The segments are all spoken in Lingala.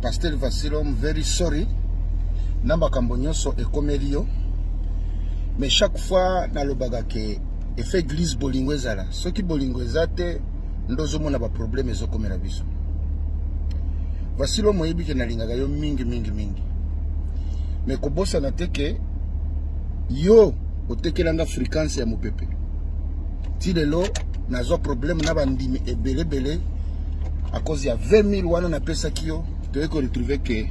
Pasteur Vasilom, very sorry na makambo nyonso ekomeli yo, mais chaque fois nalobaka ke efe église bolingo ezala. Soki bolingo eza te, nde ozomona baproblème ezokomela biso. Vasilom, oyebi ke nalingaka yo mingi mingi mingi, mais kobosana te ke yo otekelanga fréquence ya mopepe. Ti lelo nazwa problème na bandimi ebelebele à cause ya 20 000 wana napesaki yo. Toyei koretrouver ke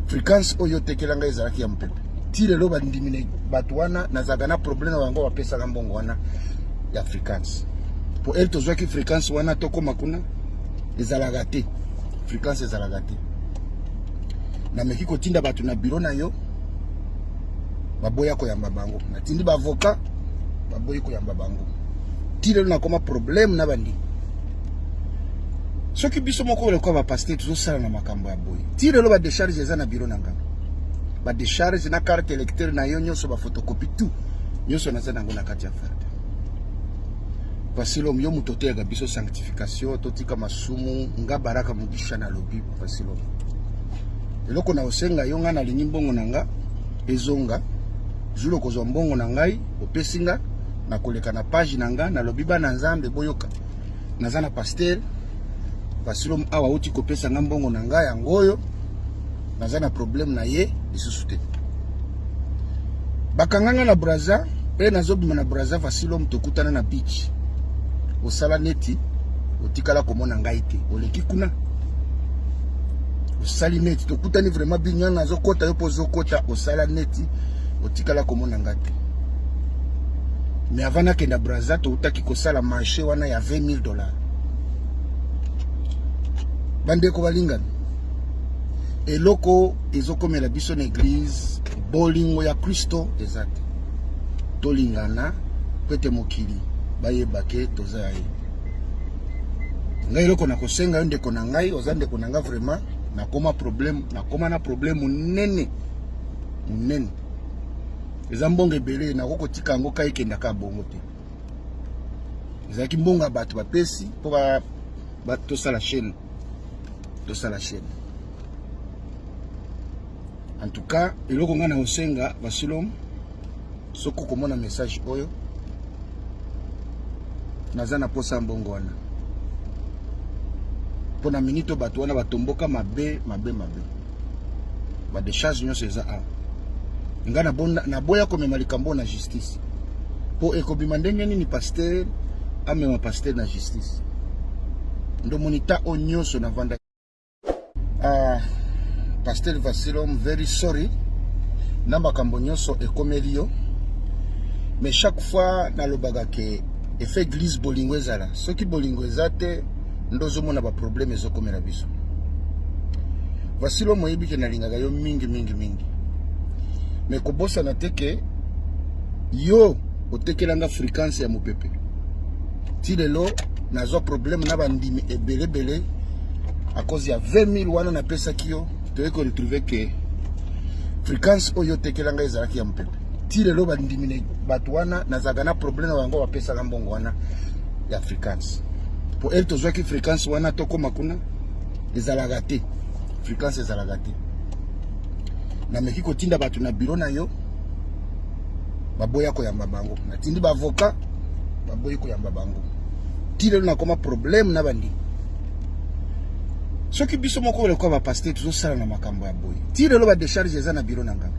fréquence oyo otekelanga ezalaki ya mopepe. Ti lelo bandimi, bato wana nazalaka na problème na bango, bapesaka mbongo wana ya fréquence. Po ere tozwaki fréquence wana, tokóma kuna, ezalaka te, fréquence ezalaka te. Nameki kotinda bato na bureau na yo, baboya koyamba bango. Natindi baavocat, baboyi koyamba bango. Ti lelo nakoma problème na bandimi. Soki biso moko lokola bapasteur tozosala na makambo ya boye, ti lelo badécharge eza na bureau na ngai, badécharge na carte électeur na yo nyonso, baphotocopie, tout nyonso naza nango na kati ya farde. Vasilom, yo moto oteyaka biso sanctification, totika masumu. Nga Baraka Mugisha nalobi, Vasilom, eloko na osenga yo, ngai nalingi mbongo na nga ezonga. Jour okozwa mbongo na ngai, opesi nga, nakoleka na page na nga, nalobi: "Bana Nzambe, boyoka, naza na pasteur Vasilom awa, auti kopesa nga mbongo na ngai, yango oyo, naza na problème na ye lisusu te." Bakanga nga na Braza mpe nazobima na Braza. Vasilom, tokutana na beach, osala neti otikala komona ngai te. Oleki kuna, osali neti tokutani vraiment bino, nazokɔta, yo mpo ozokɔta, osala neti otikala komona ngai te. Mais avant nakenda Braza, toutaki kosala marché wana ya 20 000 $. Bandeko balingami, eloko ezokomela biso na église, bolingo ya Kristo eza te. Tolingana po ete mokili bayeba ke toza ya ye. Ngai eloko na kosenga yo, ndeko na ngai, oza ndeko na ngai vraiment, nakoma problème, nakoma na problème monene monene. Eza mbongo ebele, nakoki kotika yango ka ekendaka bongo te. Ezalaki mbongo ya bato bapesi mpo tosala chaîne, tosala chaîne. En tout cas, eloko ngai na kosenga, Basilom, soki okomona message oyo, naza na posa ya mbongo wana mpo na minute oyo bato wana batomboka mabe mabe mabe. Badécharge nyonso eza awa. Ngai naboya komema likambo na justice, mpo ekobima ndenge nini pasteur amema pasteur na justice? Ndomoni ta oyo nyonso navanda. Pasteur Vasilom, very sorry na makambo nyonso ekomeli yo, mais chaque fois nalobaka ke efe église bolingo ezala. Soki bolingo eza te, nde ozomona baproblème ezokomela biso. Vasilom, oyebi ke nalingaka yo mingi mingi mingi, mais kobosana te ke yo otekelanga fréquence ya mopepe. Ti lelo nazwa problème na bandimi ebelebele à cause ya 20 000 wana napesaki yo. Toyei koretrouver ke fréquence oyo otekelanga ezalaki ya mopepe. Ti lelo bandimi, bato wana nazalaka na problème na bango, bapesaka mbongo wana ya fréquence. Po ere tozwaki fréquence wana, tokóma kuna, ezalaka te, fréquence ezalaka te. Nameki kotinda bato na bureau na yo, baboya koyamba bango. Natindi baavocat, baboyi koyamba bango. Ti lelo nakoma problème na bandimi. Soki biso moko lokola bapasteur tozosala na makambo ya boye, ti lelo badécharge eza na bureau na ngai,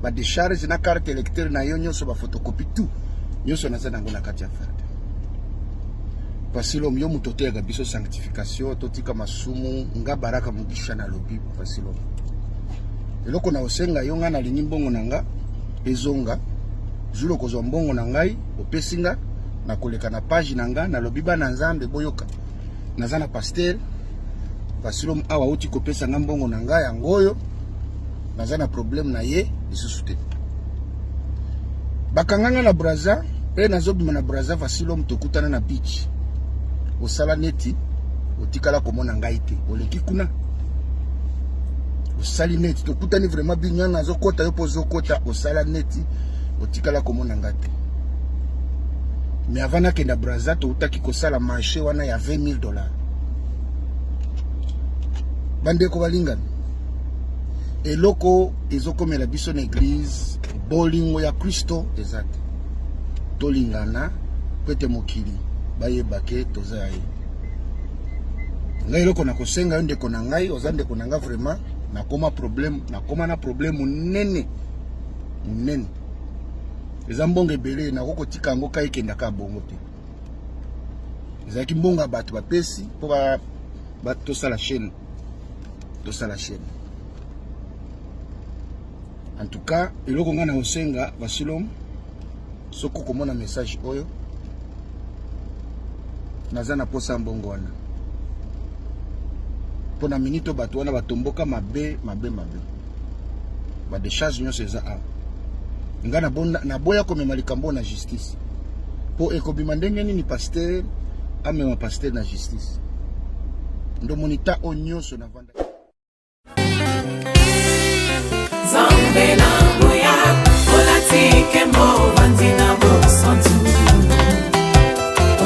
badécharge na carte électeur na yo nyonso, baphotocopie, tout nyonso naza nango na kati ya farde. Vasilom, yo moto oteyaka biso sanctification, totika masumu. Nga Baraka Mugisha nalobi, Vasilom, eloko na kosenga yo, ngai nalingi mbongo na nga ezonga. Jour okozwa mbongo na ngai, opesi nga, nakoleka na page na nga, nalobi: "Bana Nzambe, boyoka, naza na pasteur Vasilom awa, auti kopesa nga mbongo na ngai, yango oyo, naza na problème na ye lisusu te." Bakanga nga na Braza mpe nazobima na Braza. Vasilom, tokutana na beach, osala neti otikala komona ngai te. Oleki kuna, osali neti tokutani vraiment bino, nazokɔta, yo mpo ozokɔta, osala neti otikala komona ngai te. Mais avant nakenda Braza, toutaki kosala marché wana ya 20 000 $. Bandeko balingami, eloko ezokomela biso na eglise, bolingo ya Kristo eza te. Tolingana po ete mokili bayeba ke toza ya ye. Ngai eloko nakosenga yo ndeko na ngai, oza ndeko na ngai vraiment, nakoma problème, nakoma na problème monene monene. Eza mbongo ebele, nakoki kotika yango ka ekendaka bongo te. Ezalaki mbongo ya bato bapesi mpo ba, ba tosala chaîne, tosala chaîne. En tout cas, eloko ngai nakosenga Vasilom, soki okomona message oyo, naza na posa ya mbongo wana mpo na minute oyo bato wana batomboka mabe mabe mabe, ba décharge nyonso eza awa. Ngai naboya komema likambo na justice mpo ekobima ndenge nini pasteur amema pasteur na justice. Ndomoni ta oyo nyonso navanda. Nzambe na nguya, olati nkembo, ovandi na bosantu,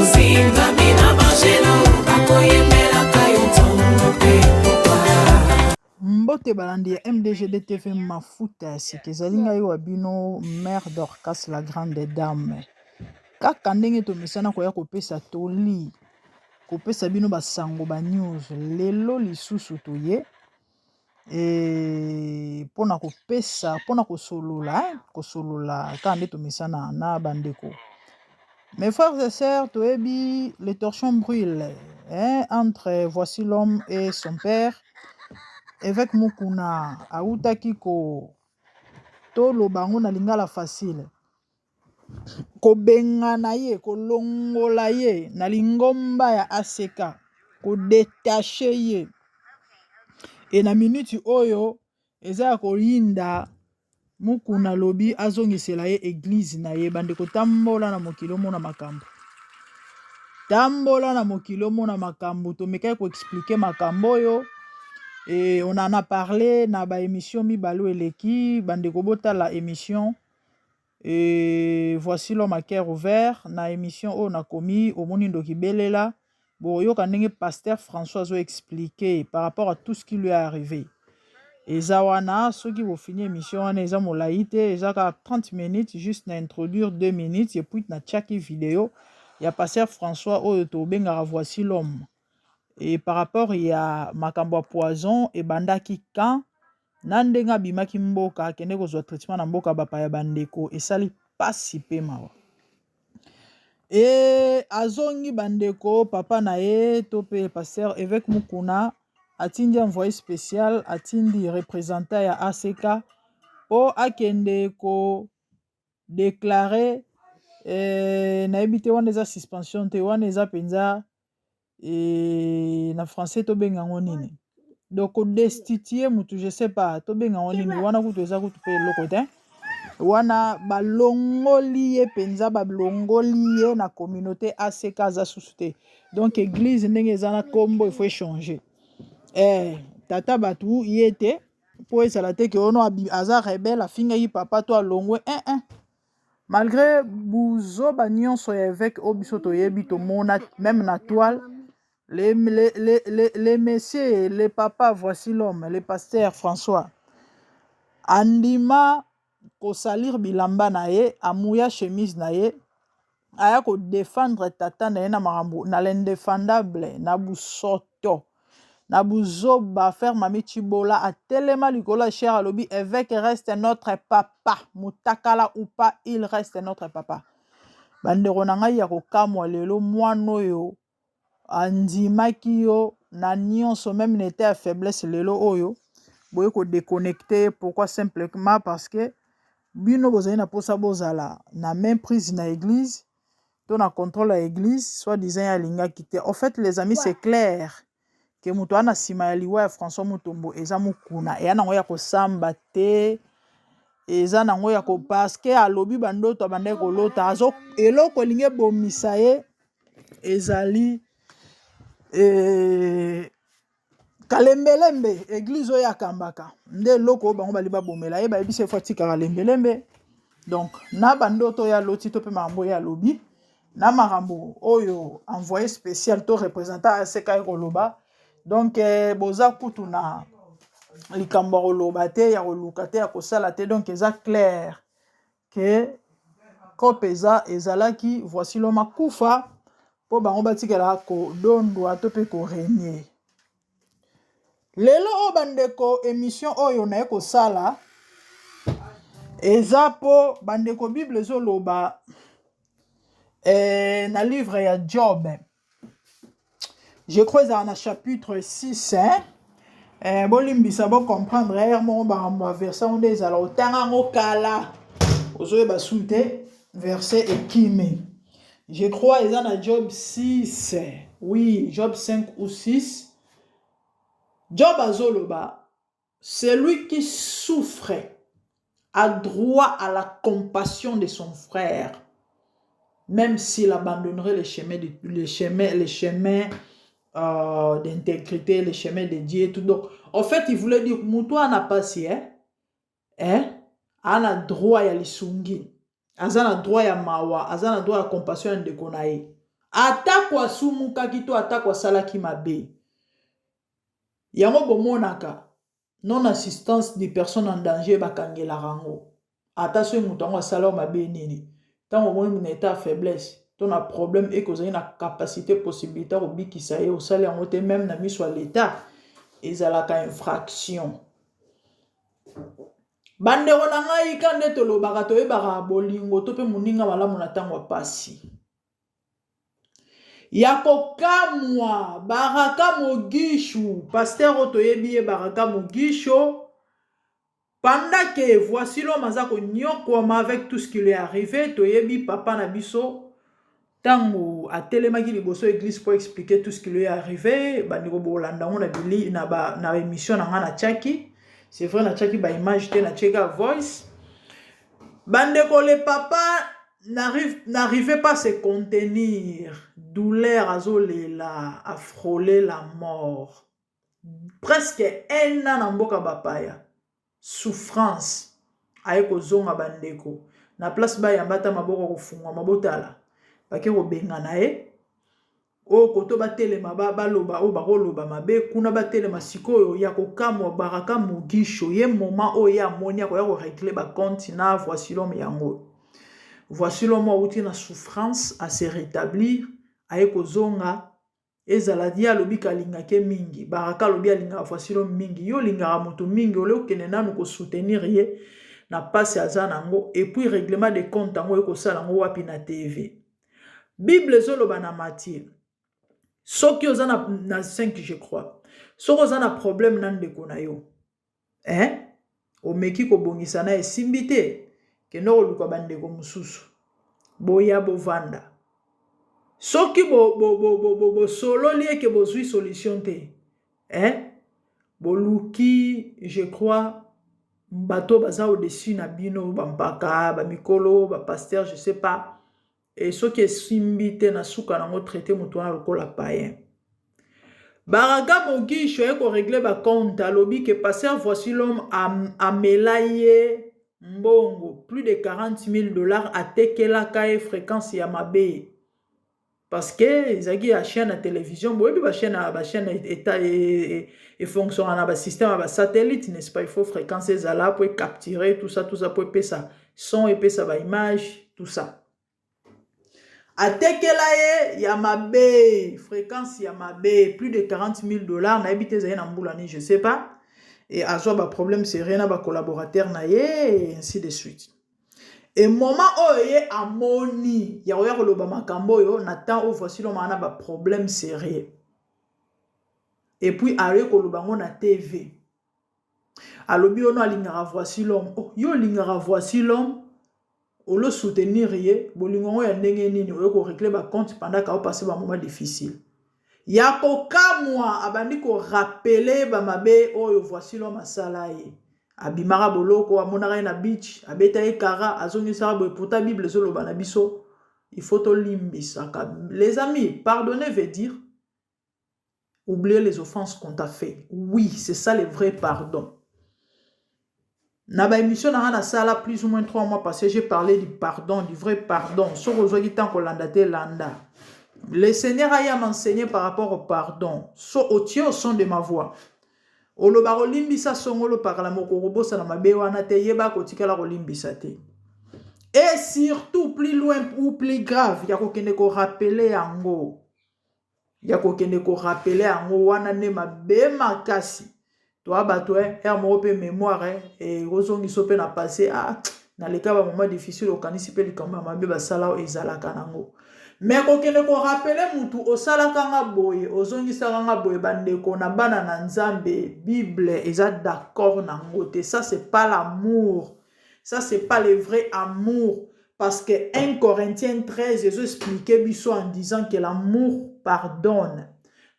ozingami na banjelu bakoyembelaka yo ntongo mpe pokwa. Mbote balandi ya MDGD TV mafuta ya sika, ezali ngai wa bino mère Dorcas la grande dame. Kaka ndenge tomesana koya kopesa toli, kopesa bino basango ba news, lelo lisusu toye e mpona kopesa, mpona kosolola, kosolola kaka nde tomesana na bandeko. Mes frères et sœurs, toyebi le torchon brûle, hein, entre voici l'homme et son père. Évêque Mukuna autaki ko toloba yango na lingala facile, kobengana ye, kolongola ye na lingomba ya ACK, kodetache ye. E na minute oyo eza ya koyinda, Mukuna alobi azongisela ye eglise na ye. Bandeko, tambola na mokili omona makambo, tambola na mokili omona makambo. Tomekaki koexplike makambo oyo e on en a parlé na ba émission mibale oyo eleki. Bandeko botala émission e voici l'homme à cœur ouvert. Na émission oyo nakomi omoni ndoki belela, boyoka ndenge pasteur François azo expliquer par rapport à tout ce qui lui est arrivé. Eza wana, soki bofini émission wana eza molai te, eza kaka 30 minutes, juste na introduire 2 minutes et puis natiaki video ya pasteur François oyo tobengaka voici l'homme. Et par rapport ya makambo ya poison ebandaki quand na ndenge abimaki mboka akende kozwa traitement na mboka bapaya. Bandeko, esali pasi pe mawa. E azongi bandeko, papa na ye to pe pasteur évêque Mukuna atindi envoyé spécial, atindi représentant ya ACK po akende ko déclarer nayebi te, wana eza suspension te, wana eza mpenza na français tobenga yango nini? Donc kodestitue mutu, je sais pas tobenga yango nini wana, kutu eza kutu mpe eloko te. Wana balongoli ye mpenza, balongoli ye na communauté ACK, aza susu te. Donc église ndenge eza na nkombo, il faut échanger tata bato ye te, mpo ezala te ke ono aza rebelle, afingaki papa to alongwe 1 malgré buzoba nyonso ya évêque oyo biso toyebi, tomona même na toile. Les messieurs, les papas, voici l'homme, le pasteur François andima kosalir bilamba na ye, amuya chemise na ye, aya kodefendre tata na ye na makambo na l'indéfendable, na busoto, na buzoba. Affaire Mami Chibola, atelema likolo ya chaire, alobi: "Évêque reste notre papa, mutakala ou pas, il reste notre papa." Bandeko na ngai ya kokamwa, lelo mwana oyo andimaki yo na nyonso, même na état ya faiblesse, lelo oyo boye kodéconnecte. Pourquoi? Simplement parce que bino bozali na mposa bozala na main prise na église to na contrôle ya église, soit disant ye alingaki te. En fait, les amis, c'est clair ke moto wana na nsima ya liwa ya François Mutombo eza Mokuna. Eya nango ya kosamba te, eza nango ya ko parce que alobi bandoto abandaki kolota, azo eloko elingi ebomisa ye ezali kalembelembe, église oyo akambaka nde eloko oyo bango bali babomela ye. Bayebisi efo atika kalembelembe. Donc na bandoto oyo aloti to mpe makambo oyo alobi na makambo oyo envoyé spécial to représentant aseka ye koloba. Donc eh, boza kutu na likambo ya koloba te, ya koluka te, ya kosala te. Donc eza clair ke cope eza ezalaki voici l'homme akufa mpo bango batikala kodondwa to mpe korenie. Lelo oyo bandeko, emission oyo naye kosala eza mpo bandeko, Bible ezoloba eh, na livre ya Job, je crois ezala na chapitre 6, hein? Eh, bolimbisa, bocomprendre ere moko makambo ya verset yango nde ezala otanga yango kala, ozoyeba su te verset ekimi. Je crois eza na Job 6, oui, Job 5 ou 6. Job azoloba: "Celui qui souffre a droit à la compassion de son frère, même s'il abandonnerait le chemin d'intégrité, le chemin de Dieu, tout." Donc, en fait, il voulait dire, moto ana pasi, hein, hein, ana droit ya lisungi, aza na droit ya mawa, aza na droit ya compassion ya ndeko na ye, atako asumukaki to atako asalaki mabe. Yango bomonaka non assistance de personne en danger, bakangelaka yango. Ata soki moto yango asala mabe nini, ntango omoni na état ya faiblesse to na problème eke ozali na capacité, possibilité ya kobikisa ye, osali yango te, même na miso ya l'État ezalaka infraction. Bandeko na ngai, ka nde tolobaka, toyebaka bolingo to mpe moninga malamu na ntango ya pasi. Ya kokamwa, Baraka Mogishu, pasteur oyo toyebi ye, Baraka Mogisho, pendant que voici l'homme aza konyokwama avec tout ce qui lui est arrivé, toyebi papa na biso ntango atelemaki liboso église po expliquer tout ce qui lui est arrivé. Bandeko, bolanda yango na bili na ba na émission na ngai natiaki. C'est vrai, natiaki baimage te, natiaki voice. Bandeko, le papa n'arrivait pas à se contenir, douleur, azolela, afrôler la mort, presque un an na mboka bapaya, souffrance. Aye kozonga, bandeko, na place bayamba ata maboko kofungwama, botala bake kobengana ye. Oyo koto batelema, baloba oyo bakoloba mabe kuna, batelema sikoyo. Ya kokamwa, Baraka Mogisho ye, moment oyo ye amoni akoya korégler bacompte na voici l'homme, yango voici l'homme awuti na souffrance, ase rétablir, aye kozonga. Ezala ye alobi kalingaki mingi, Baraka alobi alingaka voici l'homme mingi. Yo olingaka moto mingi, ole okende nanu kosoutenir ye na mpasi aza nango, et puis règlement de compte yango ekosala yango wapi? Na TV. Bible ezoloba na Matthieu, soki oza na 5, je crois, soki oza na problème na ndeko na yo, eh? Omeki kobongisa na, esimbi te, kende koluka bandeko mosusu, boya bovanda. Soki bosololi eke bozwi solution te, eh? Boluki, je crois, bato baza au-dessus na bino, bampaka, bamikolo, bapasteur, je sais pas. E soki esimbi te, na suka nango, traite moto wana lokola païen. Baraka Mogisho aye korégler bacompte, alobi ke pasteur voici l'homme amela ye mbongo plus de 40 000 $, atekelaka ye fréquence ya mabe, parce que ezalaki ya chaîne ya télévision. Boyebi bachaîne eta efonctionnaka na basystème ya basatellite, n'est-ce pas? Il faut fréquence ezala po ecapturer tout ça, tout ça, po epesa son, epesa baimage, tout ça. Atekela ye ya mabe, fréquence ya mabe, plus de 40 000 $. Nayebi te ezali na mbula nini, je sais pas. E azwa baproblème sérieux na bacollaborateur na ye, et ainsi de suite. E moment oyo ye amoni ya koya koloba makambo oyo na temps oyo voici l'homme na baproblème sérieux, et puis aye koloba yango na TV, alobi ono alingaka voici l'homme. Oh, yo olingaka voici l'homme, olo soutenir ye, bolingo yango ya ndenge nini? Oye korégler bacompte pendant ka opase bamoment difficile. Ya kokamwa, abandi korappeler bamabe oyo voici l'homme asala ye. Abimaka boloko, amonaka ye na beach, abeta ye kara, azongisaka boye. Pourtant Bible ezoloba na biso, il faut tolimbisaka. Les amis, pardonner veut dire oublier les offenses qu'on t'a fait. Oui, c'est ça le vrai pardon. Na baémission na nga nasala plus ou moins 3 mois passé, j'ai parlé du pardon, du vrai pardon. Soki ozwaki ntango kolanda te, landa. Le Seigneur a eu à m'enseigner par rapport au pardon. So otie au son de ma voix. Oloba kolimbisa songolo pakala moko kobosana mabe wana te yeba kotikala kolimbisa te. Et surtout plus loin ou plus grave ya kokende ko rappeler yango. Ya kokende ko rappeler yango wana nde mabe makasi. Toa bato eh, heure moko mpe mémoire eh, ekozongisa mpe na passé ah, naleka ba moment difficile okanisi mpe likambo ya mabe basala oyo ezalaka nango me kokende korapele mutu osalaka nga boye ozongisaka nga boye bandeko na bana na nzambe bible eza d'accord nango te ça c'est pas l'amour ça c'est pas le vrai amour parce que 1 Corinthiens 13 ezo expliquer biso en disant que l'amour pardonne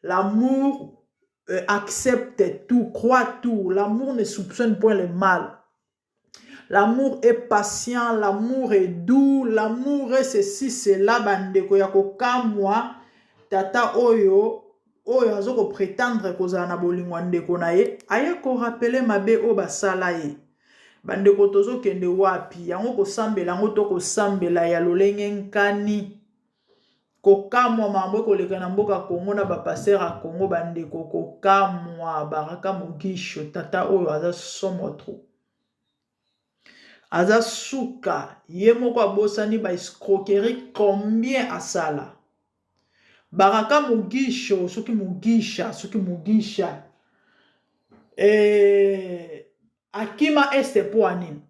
l'amour euh, accepte tout croit tout l'amour ne soupçonne point le mal L'amour est patient, l'amour est doux, l'amour est ceci, cela, bandeko ya kokamwa tata oyo oyo azo ko prétendre kozala na bolingo ya ndeko na ye aye ko rappeler mabe oyo basala ye. Bandeko tozokende wapi? Yango kosambela yango to kosambela ya lolenge nkani. Kokamwa makambo ekoleka na mboka Congo na ba pasteur ya Congo bandeko kokamwa Baraka Mugisho tata oyo aza somo trop. Aza suka ye moko abosani ba escroquerie combien asala. Baraka Mugisho soki Mugisha soki Mugisha eh, akima este mpo ya nini?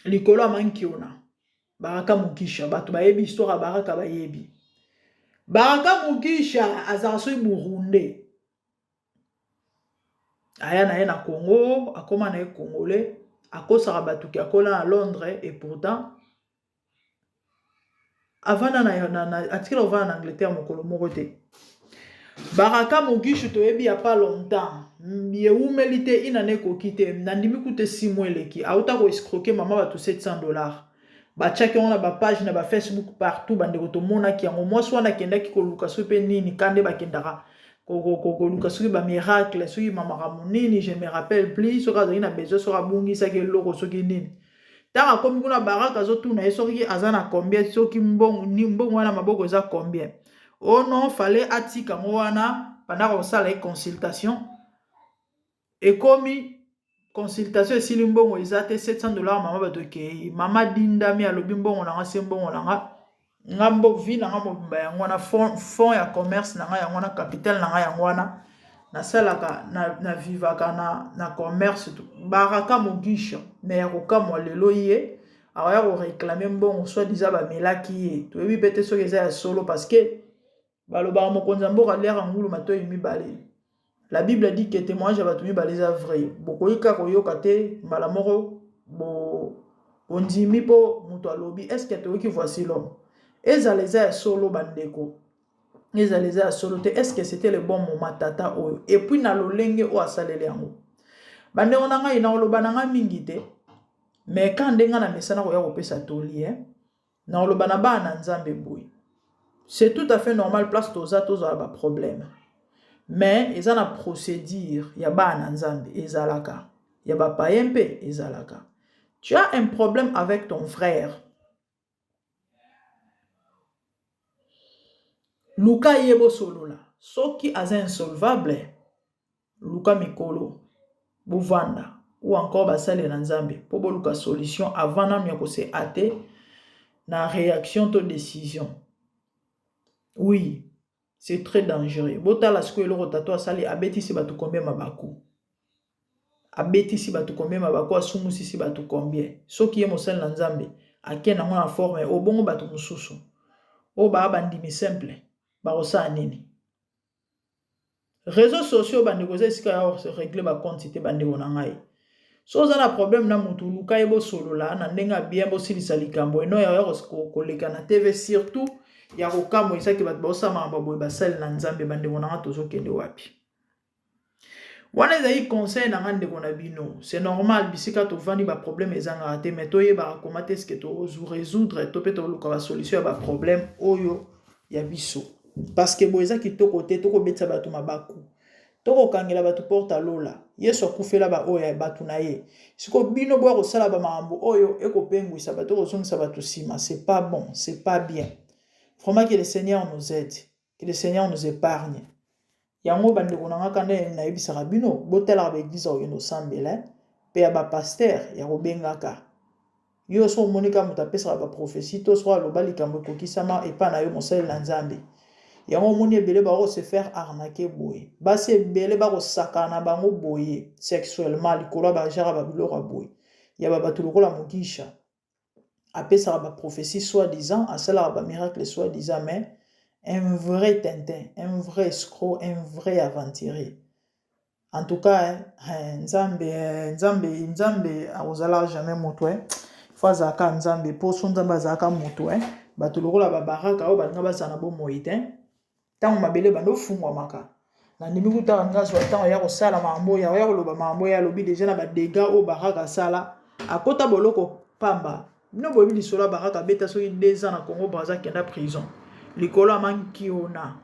Likolo ya mankiona. Baraka Mugisha bato bayebi histoire ya Baraka bayebi. Baraka Mugisha azalaka soki Burundais aya na ye na Congo akoma na ye Congolais akosaka bato ke akola na Londres et pourtant avanda na, na, na atikala kovanda na Angleterre mokolo moko te. Baraka Mugisho toyebi ya pas longtemps ewumeli te inana ekoki te nandimi kutu 6 mois eleki auta ko escroquer mama bato 700 dollars batiaki yango na bapage na bafacebook partout bandeko tomonaki yango mwasi wana akendaki koluka soki mpe nini ka nde bakendaka koluka soki bamiracle soki makambo nini je me rappelle plus soki azalaki na besoin soki abungisaki eloko soki nini ntango akomi kuna baraka azotuna ye soki aza na combien soki mbongo mbongo wana maboko eza combien oh non fallait atika yango wana pendant kosala ye consultation ekomi consultation esili mbongo eza te 700 dollars mama bato ekei mama dindami alobi mbongo na nga se mbongo na nga nga mbo vie na nga mobimba yango wana fond ya commerce na nga yango wana capital na nga yango wana nasalaka na, na vivaka na, na commerce baraka mogisha me ya kokamwa lelo ye akoya koreklame mbongo soit disant bamelaki ye toyebi mpe te soki eza ya solo parce que balobaka mokonzi ya mboka aliaka ngulu matoi mibale la bible dit que témoignage ya bato mibale eza vrai bokoki kaka koyoka te mbala moko bondimi mpo moto alobi est ce que toyoki voici l'homme ezala eza ya solo bandeko ezala eza ya solo te est ce que c'était le bon moment tata oyo et puis na lolenge oyo asaleli yango bandeko na ngai nakoloba na ngai mingi te mais ka ndenge na mesana koya kopesa toli eh? Nakoloba na bana na Nzambe boye. C'est tout à fait normal place toza tozala ba problème. Mais eza na procédure ya bana na Nzambe ezalaka. Ya ba païens mpe ezalaka. Tu as un problème avec ton frère. Luka ye bosolola. Soki aza insolvable, luka mikolo bovanda ou encore basali na nzambe mpo boluka solution avant nanu ya kose hâter na réaction to décision oui c'est très dangereux botala sikoyo eloko tato asali abetisi bato combien mabaku abetisi bato combien mabaku asumusisi bato combien soki ye mosali na nzambe ake nango na forme obongo bato mosusu oyo baa bandimi simple bakosala nini Reseaux sociaux bandeko eza esika ya regler ba compte te bandeko na ngai. So oza na problème na mutu luka ye bosolola na ndenge ya bien bosilisa likambo eno ya koleka na TV surtout ya kokamwa ezaki bato baosala makambo boye basali na Nzambe bandeko na ngai tozokende wapi? Wana ezali conseil na ngai ndeko na bino. C'est normal bisika tovandi ba problème ezangaka te mais toyebaka comment est-ce que tozo résoudre to pe toluka ba solution ya ba problème oyo ya biso. Parce que boye eza kitoko te tokobetisa bato mabaku tokokangela bato porte ya lola yesu akufela baoyo ya bato na ye sikoyo bino boya kosala bamakambo oyo ekopengwisa bato ekozongisa bato nsima c'est pas bon c'est pas bien. Vraiment que le Seigneur nous aide, que le Seigneur nous épargne. Yango bandeko na nga kanda nayebisaka bino botalaka ba eglise ya kokende kosambela mpe ya ba pasteur ya kobengaka yo soki omoni kaka moto apesaka ba prophetie to soki aloba likambo ekokisama epai na yo mosali na Nzambe. Yango omoni ebele bako se faire arnaquer boye. Basi ebele bakosakana na bango boye sexuellement likolo ya ba genre ba biloko ya boye ya ba bato lokola Mugisha. Apesaka ba prophetie soit disant, asalaka ba miracle soit disant mais un vrai tintin, un vrai escroc, un vrai aventurier. En tout cas, eh, Nzambe, eh, Nzambe, Nzambe akozala jamais moto eh. Faut azalaka Nzambe po so Nzambe azalaka moto eh. Bato lokola ba baraka oyo balinga bazala na bomoi te. Ntango mabele bando ofungwamaka. Nandimi kuta nga azwa ntango ya kosala makambo ya ya koloba makambo ya alobi deja na ba dégâts oyo baraka asala. Akota boloko pamba. Bino boyebi lisolo ya baraka abeta soki 2 ans na Congo Brazza akenda prison. Likolo ya mankiona.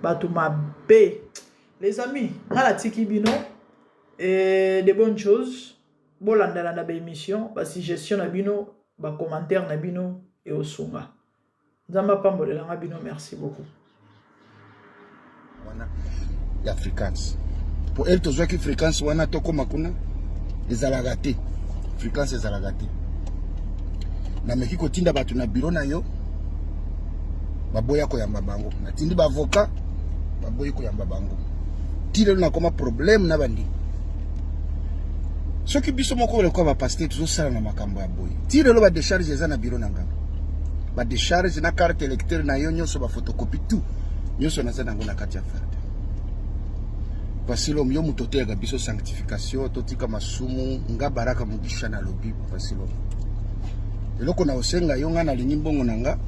Bato mabe. Les amis, nga natiki bino et de bonnes choses. Bolandalanda ba émission, ba suggestion na bino, ba commentaire na bino et osunga. Nzambe apambolela nga bino, merci beaucoup. Wana ya fréquence. Po elle tozwaki fréquence wana tokoma kuna ezalaka te. Fréquence ezalaka te. Nameki kotinda bato na bureau na yo baboya koyamba bango. Natindi ba avocat baboyi koyamba bango. Ti lelo nakoma problème na bandimi. Soki biso moko lokola ba pasteur tozosala na makambo ya boye. Ti lelo ba décharge eza na bureau na nga. Ba décharge na carte électeur na yo nyonso ba photocopie tout. Nyonso naza nango na kati ya farde. Vasilom yo moto oteyaka biso sanctification totika masumu nga Baraka Mugisha na lobi Vasilom. Eloko na osenga yo nga nalingi mbongo na nga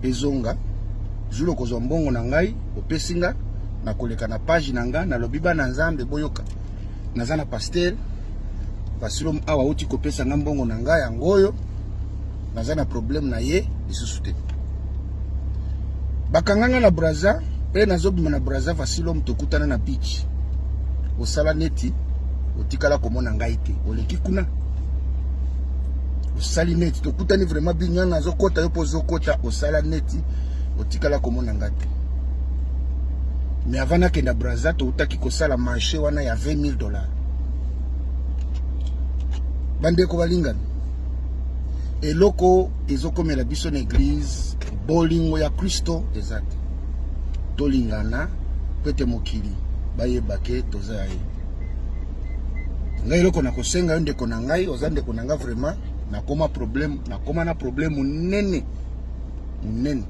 ezonga jour okozwa mbongo na ngai opesi nga nakoleka na page na nga nalobi bana Nzambe boyoka naza na pasteur Vasilom awa auti kopesa nga mbongo na ngai yango oyo naza na problème na ye lisusu te. Bakanga nga na Brazza mpe nazobima na Brazza Vasilom tokutana na beach osala neti otikala komona ngai te oleki kuna osali neti tokutani vraiment bino nazokota yo mpo ozokota osala neti otikala komona ngai te. Mais avant nakenda Brazza toutaki kosala marché wana ya 20 000 dollars. Bandeko balingami, eloko ezokomela biso na eglise bolingo ya Kristo eza te. Tolingana po ete mokili bayeba ke toza ya ye. Ngai eloko nakosenga yo ndeko na ngai, oza ndeko na ngai vraiment, nakoma problème, nakoma na problème monene monene.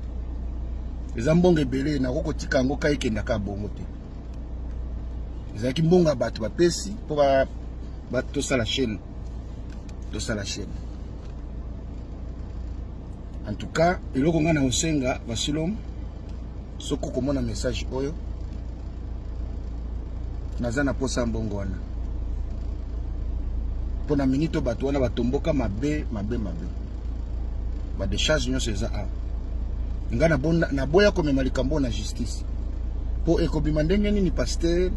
Eza mbongo ebele, nakoki kotika yango ka ekendaka bongo te. Ezalaki mbongo ya bato bapesi mpo ba tosala chaîne, tosala chaîne. En tout cas, eloko ngai na osenga Vasilom, soki okomona message oyo, naza na posa ya mbongo wana mpo na minute bato wana batomboka mabe mabe mabe, ba décharge nyonso eza awa. Ngai naboya komema likambo na justice mpo ekobima ndenge nini pasteur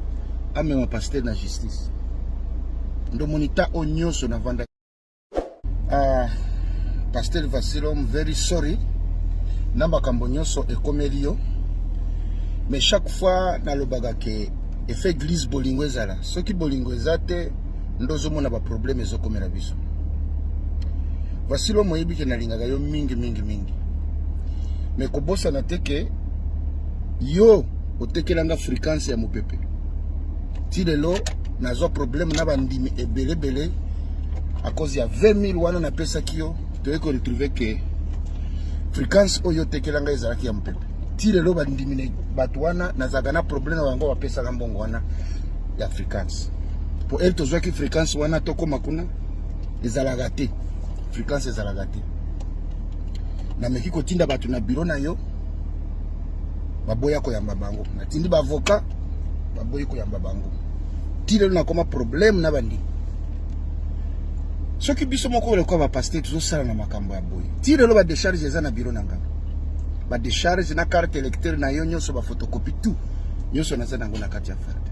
amema pasteur na justice. Ndomoni ta oyo nyonso navanda. Pasteur Vasilom, very sorry na makambo nyonso ekomeli yo, mais chaque fois nalobaka ke efe église bolingo ezala. Soki bolingo eza te nde ozomona ba problème ezokomela biso. Vasilom, oyebi ke nalingaka yo mingi mingi mingi, mais kobosana te ke yo otekelanga fréquence ya mopepe. Ti lelo nazwa problème na bandimi ebele ebele à cause ya 20 000 wana napesaki yo. Toyei ko retrouver ke fréquence oyo otekelanga ezalaki ya mopepe. Ti lelo bandimi bato wana nazalaka na problème na bango bapesaka mbongo wana ya fréquence. Po elle tozwaki fréquence wana tokoma kuna ezalaka te, fréquence ezalaka te. Nameki kotinda bato na bureau na yo baboya koyamba bango, natindi ba avocat baboyi koyamba bango. Ti lelo nakoma problème na bandimi. Soki biso moko lokola ba pasteur tozosala na makambo ya boye, ti lelo ba décharge eza na bureau na nga, ba décharge na carte électeur na yo nyonso ba photocopie tout nyonso naza nango na kati ya farde.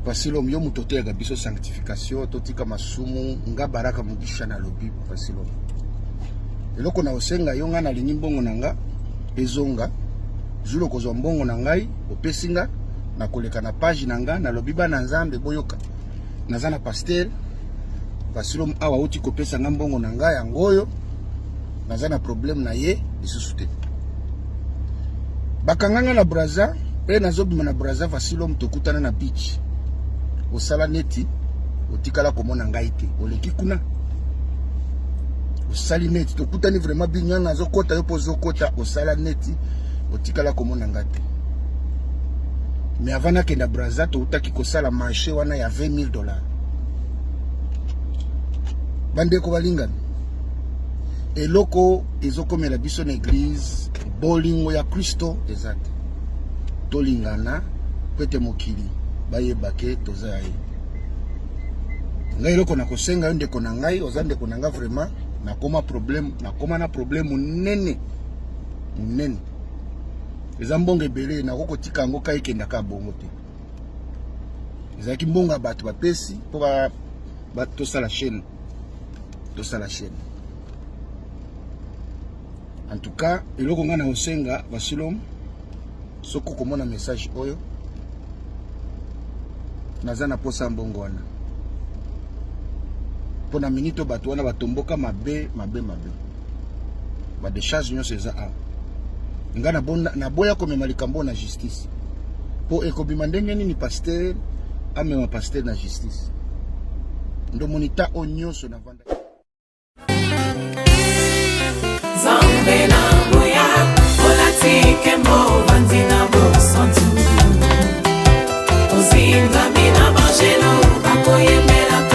Vasilom, yo moto oteyaka biso sanctification totika masumu nga Baraka Mugisha na lobi Vasilom. Eloko na osenga yo, ngai nalingi mbongo na nga ezonga. Jour okozwa mbongo na ngai opesi nga, nakoleka na page na nga, nalobi bana Nzambe boyoka, naza na pasteur Vasilom awa auti kopesa nga mbongo na ngai yango oyo, naza na problème na ye lisusu te. Bakanga nga na Brazza mpe nazobima na Brazza, Vasilom tokutana na beach, osala neti otikala komona ngai te, oleki kuna osali neti tokutani vraiment binyana, nazokota yo mpo ozokota, osala neti otikala komona ngai te. Mais avant nakenda Brazza, toutaki kosala marché wana ya 20 000 $. Bandeko balingami, eloko ezokomela biso na église, bolingo ya Kristo eza te. Tolingana po ete mokili bayeba ke toza ya ye. Ngai eloko na kosenga yo, ndeko na ngai, oza ndeko na ngai vraiment, nakoma problème, nakoma na problème monene monene. Eza mbongo ebele, nakoki kotika yango ka ekendaka bongo te. Ezalaki mbongo ya bato bapesi mpo tosala chaîne, tosala chaîne. En tout cas, eloko ngai na kosenga Vasilom, soki okomona message oyo, naza na posa ya mbongo wana mpo na minute oyo bato wana batomboka mabe mabe mabe, badécharge nyonso eza awa. Ngai naboya komema likambo na justice mpo ekobima ndenge nini pasteur amema pasteur na justice? Ndomoni ta oyo nyonso navanda.